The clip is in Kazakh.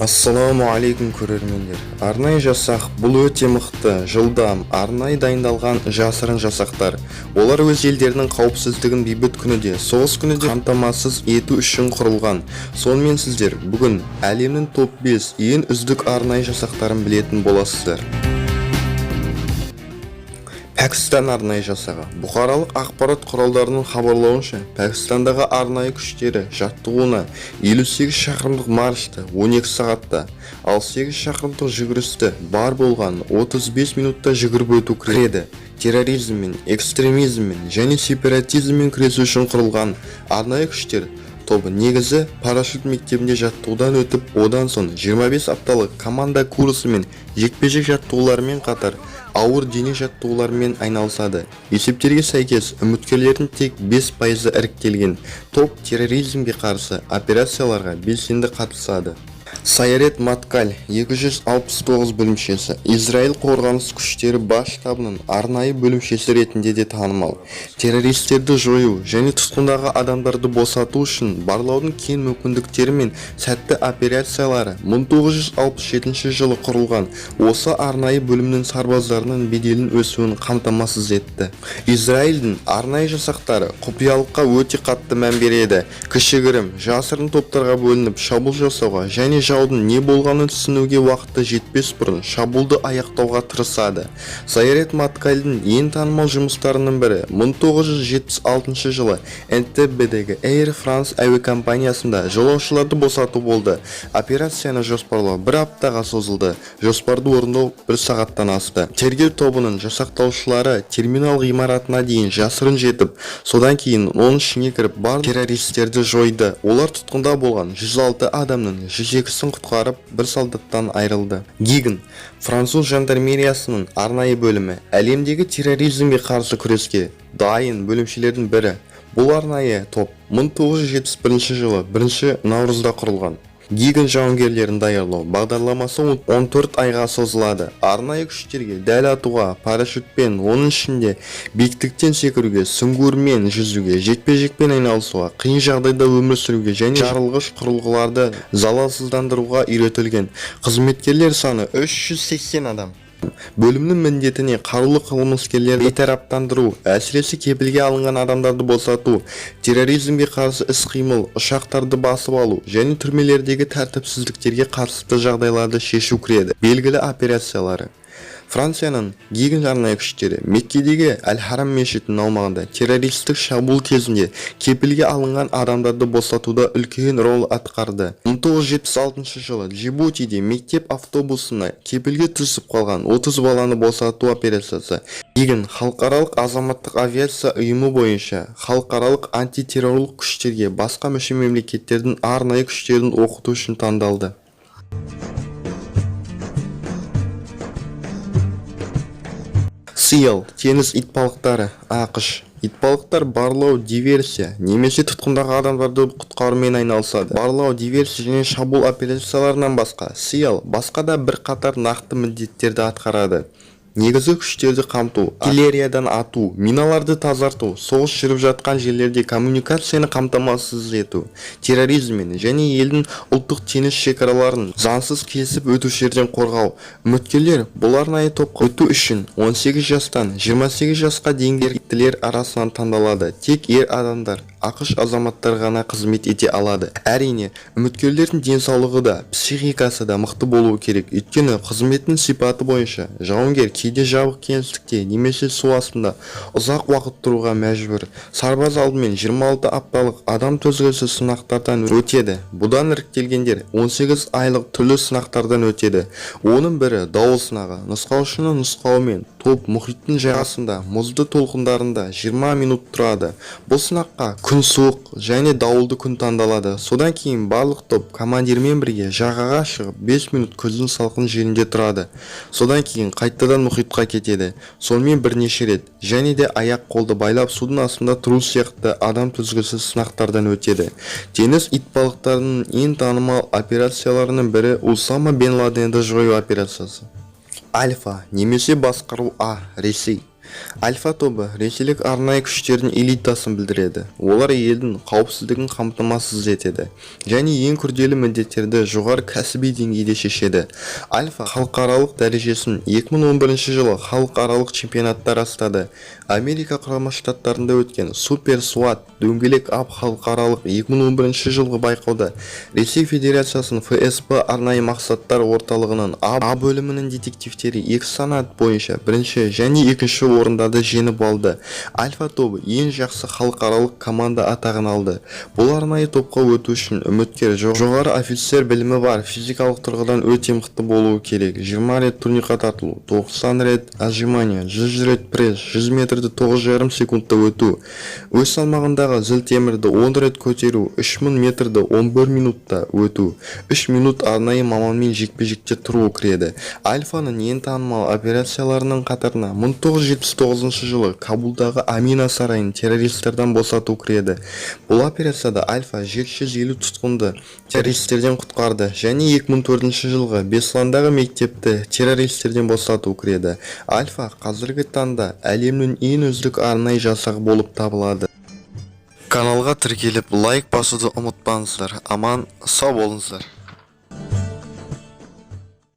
Ассалаумағалейкум, көрермендер! Арнайы жасақ – бұл өте мықты, жылдам, арнайы дайындалған жасырын жасақтар. Олар өз елдерінің қауіпсіздігін бейбіт күні де, соғыс күні де қамтамасыз ету үшін құрылған. Сонымен, сіздер бүгін әлемнің топ 5 ең үздік арнайы жасақтарын білетін боласыздар. Пәкістан арнайы жасағы. Бұқаралық ақпарат құралдарының хабарлауынша, Пәкістандағы арнайы күштері жаттығуына 58 шақырымдық маршты 12 сағатта, ал 8 шақырымдық жүгірісті бар болғаны 35 минутта жүгіріп өту кіреді. Терроризммен, экстремизммен және сепаратизммен күресу үшін құрылған арнайы күштер тобы негізі парашют мектебінде жаттығудан өтіп, одан соң 25 апталық команда курсы мен жекпе-жек жаттығуларымен қатар ауыр дене жаттығуларымен айналысады. Есептерге сәйкес, үміткерлердің тек 5%-ы іріктелген. Топ терроризмге қарсы операцияларға белсенді қатысады. Сайерет Маткаль 269 бөлімшесі Израиль қорғаныс күштері бас штабының арнайы бөлімшесі ретінде де танымал. Террористерді жою және тұтқындағы адамдарды босату үшін барлаудың кең мүмкіндіктері мен сәтті операциялары 1967 жылы құрылған осы арнайы бөлімнің сарбаздарының беделінің өсуін қамтамасыз етті. Израильдің арнайы жасақтары құпиялыққа өте қатты мән береді. Кішігірім, жасырын топтарға бөлініп, шабуыл жасауға және жаудың не болғанын түсінуге уақыты жетпес бұрын шабуылды аяқтауға тырысады. Сайерет Маткальдың ең танымал жұмыстарының бірі 1976 жылы Энтеббедегі Air France әуе компаниясында жолаушыларды босату болды. Операцияны жоспарлау бір аптаға созылды, жоспарды орындау бір сағаттан асты. Тергеу тобының жасақтаушылары терминал ғимаратына дейін жасырын жетіп, содан кейін оның ішіне кіріп, барлық террористерді жойды. Олар тұтқында болған 106 адамның 102-сін құтқарып, бір солдаттан айырылды. Гигн – француз жандармериясының арнайы бөлімі, әлемдегі терроризмге қарсы күреске дайын бөлімшелердің бірі. Бұл арнайы топ 1971 жылы 1 наурызда құрылған. Гигн жауынгерлерін даярлау бағдарламасы 14 айға созылады. Арнайы күштерге дәл атуға, парашютпен, оның ішінде биіктіктен секіруге, сүңгуірмен жүзуге, жекпе-жекпен айналысуға, қиын жағдайда өмір сүруге және жарылғыш құрылғыларды залалсыздандыруға үйретілген. Қызметкерлер саны 380 адам. Бөлімнің міндетіне қарулы қылмыскерлерді бейтараптандыру, әсіресе кепілге алынған адамдарды босату, терроризмге қарсы іс-қимыл, ұшақтарды басып алу және түрмелердегі тәртіпсіздіктерге қатысты жағдайларды шешу кіреді. Белгілі операциялары: Францияның Гигн арнайы күштері Меккедегі Әл-Харам мешітінің аумағында террористік шабуыл кезінде кепілге алынған адамдарды босатуда үлкен рөл атқарды. 1976 жылы Джибутиде мектеп автобусына кепілге түсіп қалған 30 баланы босату операциясы. Гигн халықаралық азаматтық авиация ұйымы бойынша халықаралық антитеррорлық күштерге басқа мүше мемлекеттердің арнайы күштерін оқыту үшін таңдалды. SEAL – теңіз итбалықтары, АҚШ. Итбалықтар барлау, диверсия немесе тұтқындағы адамдарды құтқарумен айналысады. Барлау, диверсия және шабуыл операцияларынан басқа, SEAL басқа да бірқатар нақты міндеттерді атқарады: негізгі күштерді қамту, артиллериядан ату, миналарды тазарту, соғыс жүріп жатқан жерлерде коммуникацияны қамтамасыз ету, терроризмнен және елдің ұлттық теңіз шекараларын заңсыз кесіп өтушілерден қорғау. Үміткерлер бұл арнайы топқа өту үшін 18 жастан 28 жасқа дейінгі еріктілер арасынан таңдалады. Тек ер адамдар, АҚШ азаматтары ғана қызмет ете алады. Әрине, үміткерлердің денсаулығы да, психикасы да мықты болуы керек, өйткені қызметтің сипаты бойынша жауынгер кейде жабық кеңістікте немесе су астында ұзақ уақыт тұруға мәжбүр. Сарбаз алдымен 26 апталық адам төзгісіз сынақтардан өтеді. Бұдан іріктелгендер 18 айлық түрлі сынақтардан өтеді. Оның бірі – дауыл сынағы. Нұсқаушының нұсқауымен топ мұхиттың жағасында мұзды толқындарында 20 минут тұрады. Бұл сынаққа күн суық және дауылды күн таңдалады. Содан кейін барлық топ командирмен бірге жағаға шығып, 5 минут күздің салқын желінде тұрады. Содан кейін қайтадан мұхитқа кетеді. Сонымен бірнеше рет. Және де аяқ-қолды байлап, судың астында тұру сияқты адам төзгісіз сынақтардан өтеді. Теңіз итбалықтарының ең танымал операцияларының бірі – Усама бен Ладенді жою операциясы. Альфа немесе басқару А, Ресей. Альфа тобы ресейлік арнайы күштердің элитасын білдіреді. Олар елдің қауіпсіздігін қамтамасыз етеді және ең күрделі міндеттерді жоғары кәсіби деңгейде шешеді. Альфа халықаралық дәрежесін 2011 жылы халықаралық чемпионатта растады. Америка Құрама Штаттарында өткен Super SWAT дөңгелек ап халықаралық 2011 жылғы байқауда Ресей Федерациясының ФСБ арнайы мақсаттар орталығының А бөлімінің детективтері екі санат бойынша бірінші және екінші орындарды жеңіп алды. Альфа тобы ең жақсы халықаралық команда атағын алды. Бұл арнайы топқа өту үшін үміткер жоғары офицер білімі бар, физикалық тұрғыдан өте мықты болуы керек: 20 рет турникқа тартылу, 90 рет отжимание, 100 рет пресс, 100 метрді 9,5 секундта өту, өз салмағындағы зілтемірді 10 рет көтеру, 3000 метрді 11 минутта өту, 3 минут арнайы маманмен жекпе-жекте тұру кіреді. Альфаның ең танымал операцияларының қатарына 1979 жылы Кабулдағы Амина сарайын террористерден босату кіреді. Бұл операцияда Альфа 750 тұтқынды террористерден құтқарды және 2004 жылғы Бесландағы мектепті террористерден босату кіреді. Альфа қазіргі таңда әлемнің ең үздік арнайы жасағы болып табылады. Каналға тіркеліп, лайк басуды ұмытпаңыздар. Аман сау болыңыздар.